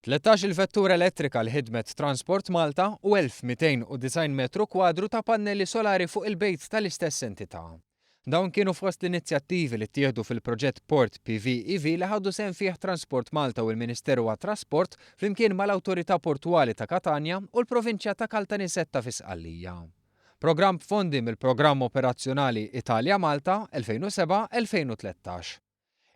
13-il vettura elettrika li ħidmet Transport Malta u 1,290 metru kwadru ta' pannelli solari fuq il-bejt tal-istess entità. Dawn kienu fost l-inizjattivi li ttieħdu fil-proġett Port PVEV li ħadu sehem fih Transport Malta u l-Ministeru għat-Trasport flimkien mal-Awtorità Portwali ta' Katanja u l-Provinċja ta' Caltanissetta fi Sqallija. Programm b'fondi mill-Programm Operazzjonali Italia-Malta 2007-2013.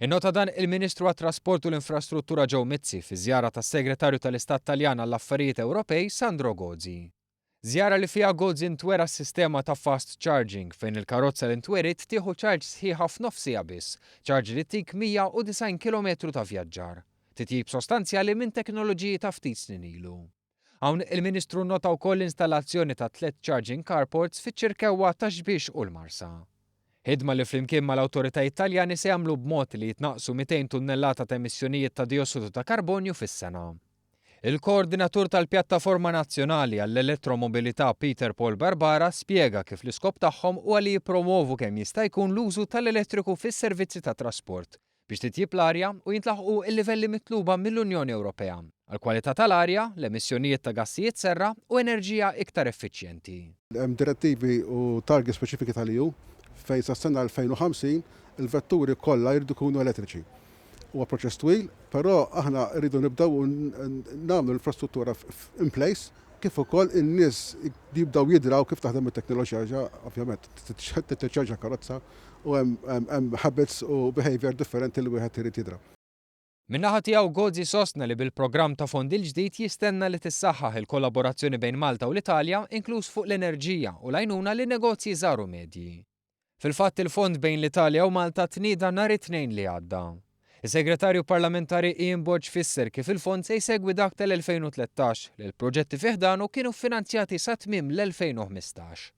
Innota dan il-Ministru għat-Trasport u l-Infrastruttura Joe Mizzi fi żjara tas-Segretarju tal-Istat Taljan għall-Affarijiet Ewropej Sandro Gozi. Żjara li fiha Gozi ntwera s-sistema ta' fast charging fejn il-karozza li ntweriet tieħu charge sħiħa f'nofs siegħa biss, charge li ttik 190 kilometru ta' vjaġġar. Titjib sostanzjali minn teknoloġiji ta' ftit snin ilu. Hawn il-Ministru nnota wkoll l-installazzjoni ta' tliet charging carports fiċ-Ċirkewwa, Ta' Xbiex u l-Marsa. Ħidma li flimkien mal-awtoritajiet Taljani se jagħmlu b'mod li jitnaqqsu 200 tunnellata ta' emissjonijiet ta' diossidu ta' karbonju fis-sena. Il-Koordinatur tal-Pjattaforma Nazzjonali għall-Elettromobilità Peter Paul Barbara spjega kif l-iskop tagħhom huwa li jippromovu kemm jista' jkun l-użu tal-elettriku fis-servizzi tat-trasport biex titjieb l-arja u jintlaħqu l-livelli mitluba mill-Unjoni Ewropea għall-kwalità tal-arja, l-emissjonijiet ta' gassijiet serra u enerġija iktar effiċjenti. Hemm direttivi u targets speċifiki tal-EU fejn sas-sena 2050 il-vetturi kollha jridu jkunu elettriċi. Huwa proċess twil, però aħna rridu nibdew u nagħmlu l-infrastruttura in place kif ukoll in-nies jibdew jidraw kif taħdem it-teknoloġija, ovvjament tiċċarġa karozza u hemm habits u behavior differenti li wieħed irid jidra. Min-naħa tiegħu Gozi sostna li bil-programm ta' fondi l-ġdid jistenna li tissaħħaħ il-kollaborazzjoni bejn Malta u l-Italja inkluż fuq l-enerġija u l-għajnuna lin negozji żgħar u medji. Fil-fatt il-fond bejn l-Italja u Malta tnieda nhar it-Tnejn li għadda. Is-Segretarju Parlamentari Ian Borg fisser kif il-fond se jsegwi dak tal-2013 li l-proġetti fi ħdanu kienu ffinanzjati sa tmiem l-2015.